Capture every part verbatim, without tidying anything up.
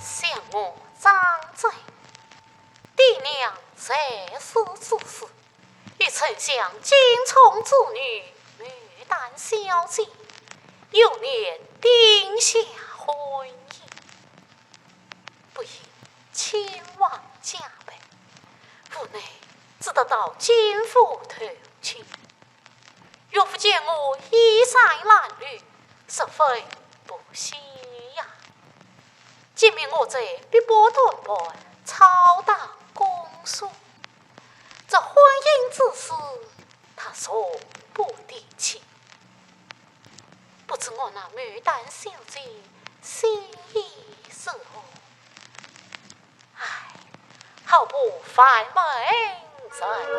想我张珍，爹娘在世之时，与丞相金宠之女牡丹小姐，幼年定下婚姻。不幸亲亡家败，无奈只得到金府投亲。 岳父见我衣衫褴褛，十分不喜呀。今命我在碧波断盘操刀攻书，这婚姻之事，他从不提起。不知我那牡丹小姐心意如何？ 唉，好不烦闷人呀。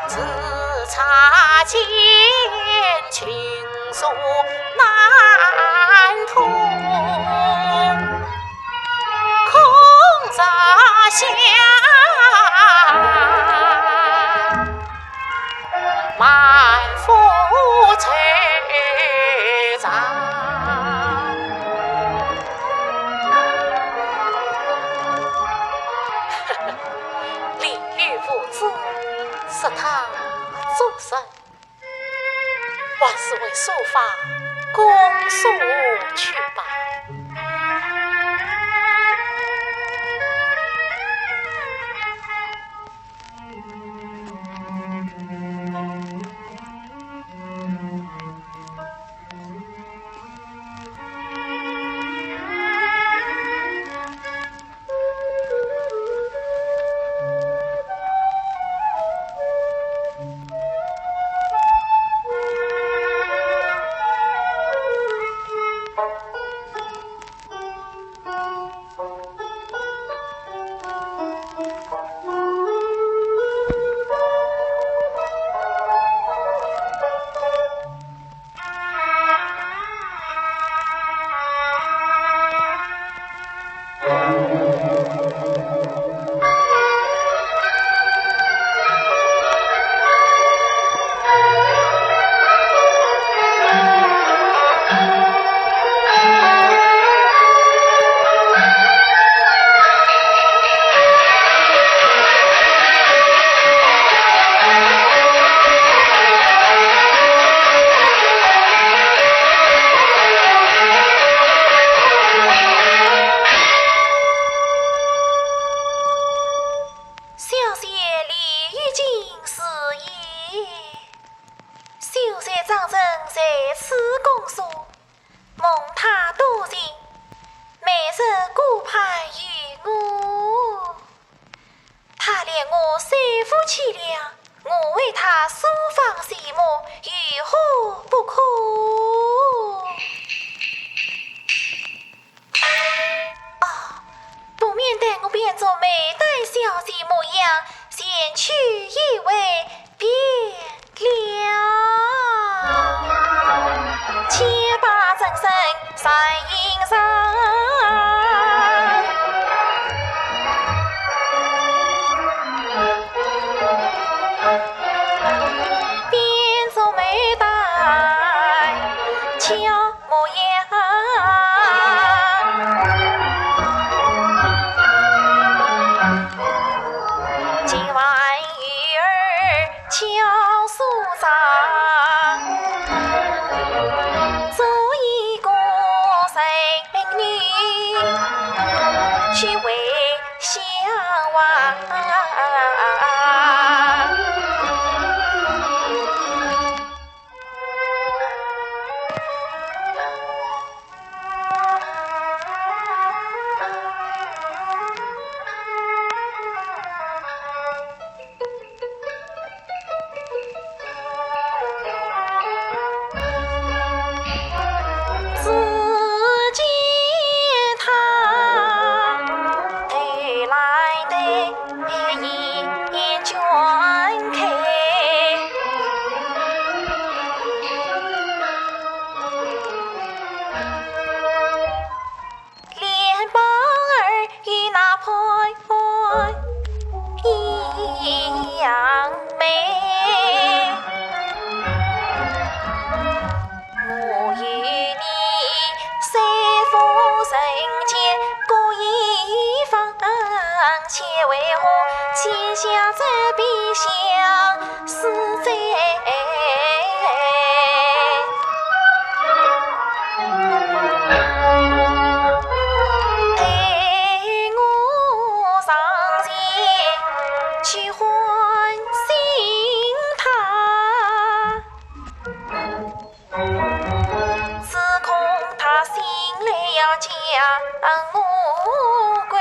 自擦肩轻诉难通，空茶香满腹惆怅。李煜无知，说他作甚，还是回书房攻书去吧。 小姐李玉京是也。秀才张真在此攻书， 蒙他多情，每日顾盼于我。他怜我虽夫妻俩，我为他书房寂寞，有何不可？啊，不免待我变作牡丹小姐模样，前去一会。 了。且把真身散映上，变作牡丹俏模样。 今晚与尔巧梳妆，做一个人女，去会相望。 只见他头来对眼圈开，脸庞儿与那潘安一样美。 我与你虽夫人间，各一方，且为何？且想这悲伤是谁？待我上前去唤醒他。 只恐他醒来要将我归。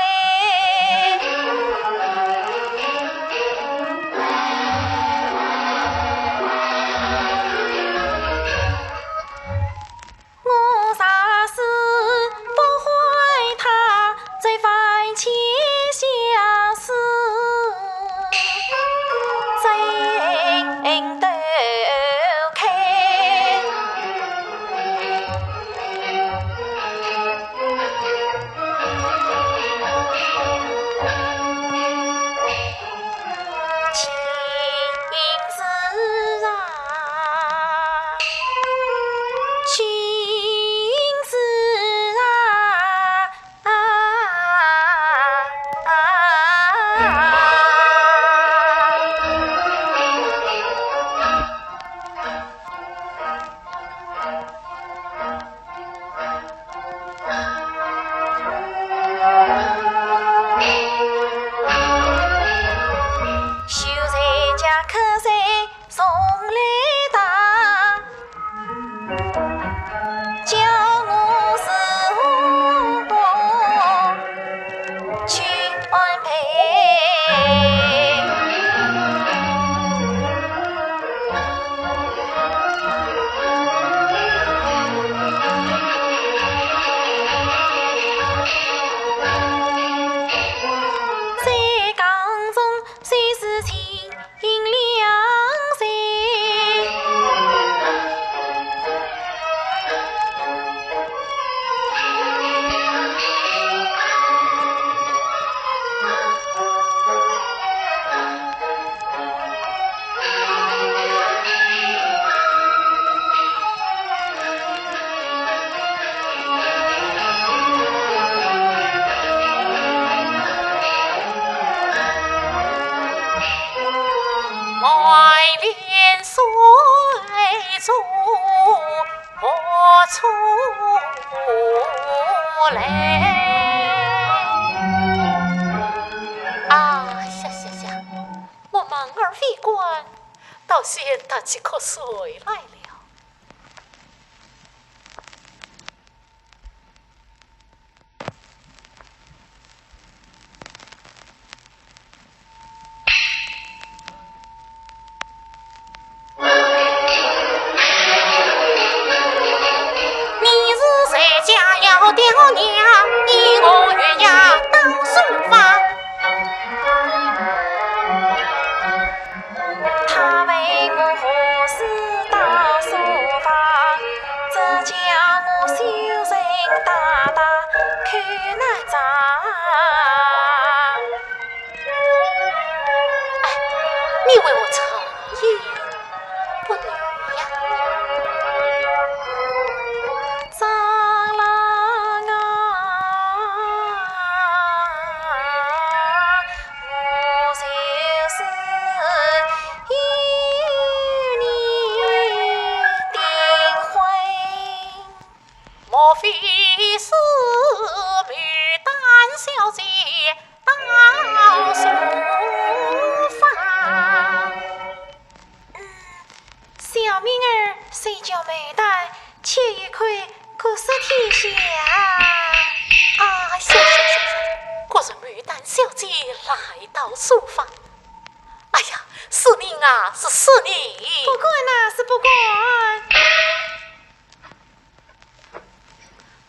啊，下下下，我门儿未关，倒先打起瞌睡来了。哎，你为我沉吟不语呀？莫非是牡丹小姐到书房？嗯，小名儿虽叫牡丹，却也可以各色天香。啊，行行行行，果然牡丹小姐来到书房。哎呀，是你啊，是，是你。不敢呐，是不敢。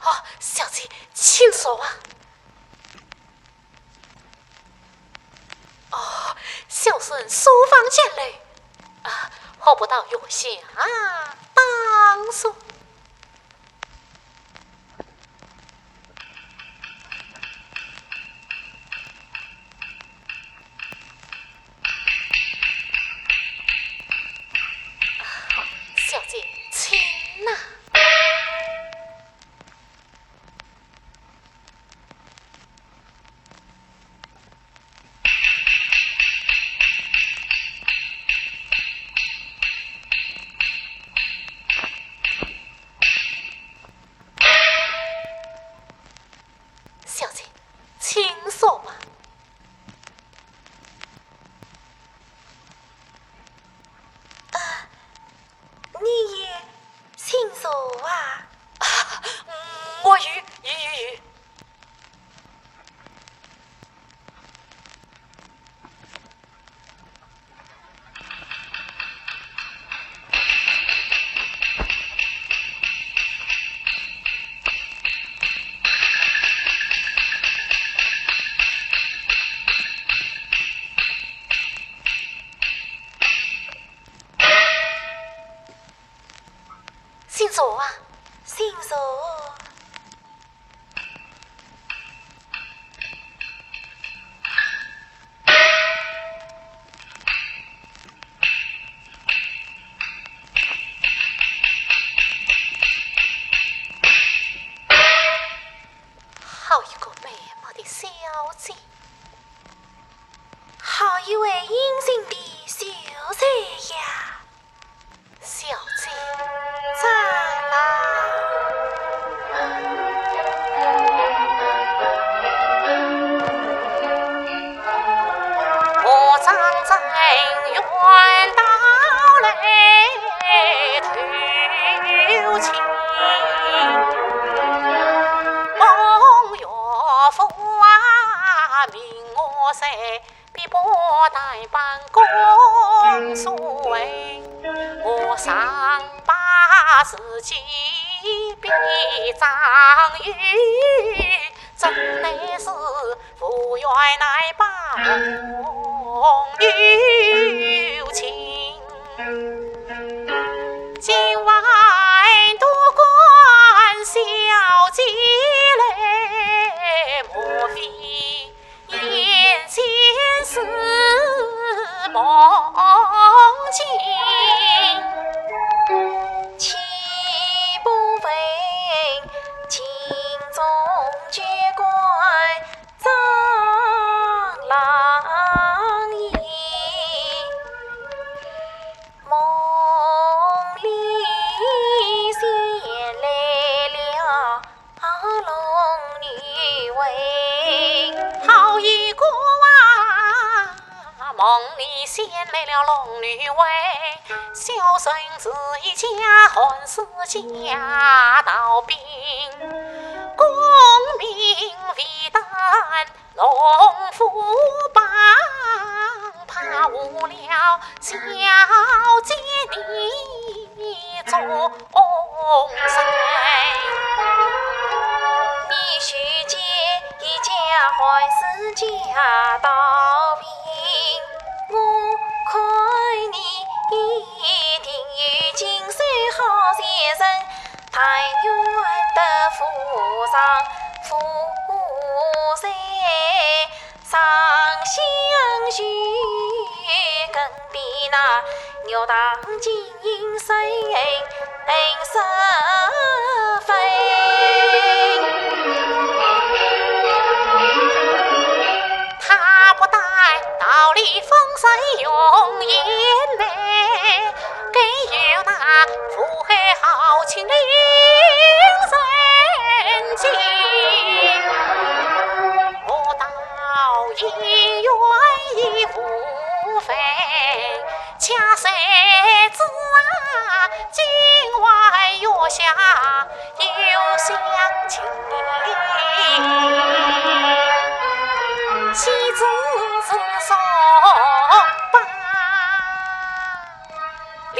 哦，小姐，请坐啊。哦，小生书房见礼，啊，何不到月下当书？ 小姐，请呐。坐啊，请坐。好一个美貌的小姐，好一位英俊的秀才呀！ 小姐，站啦！我张真愿到来投亲，望岳父啊，命我在 必不但办公所为，我常把自己比张玉，真乃是无缘难把朋友情。今晚多管小姐来莫非 眼前是梦境，岂不闻镜中绝怪张郎影？梦里仙来了 龙女为。好一个啊，梦里仙来了龙女为，小生是一家寒暑家道兵，功名未担 龙虎榜，怕误了小姐你终身。你须见一家寒暑家道兵，我看你一定有经手好先生， 但愿得府上富贵，长相许更比那玉堂金印生色分。他不但道理风神容颜美， 更有那福海豪情令人敬。我倒也愿意无非家谁知啊，今晚月下 又相亲，岂止是说罢，连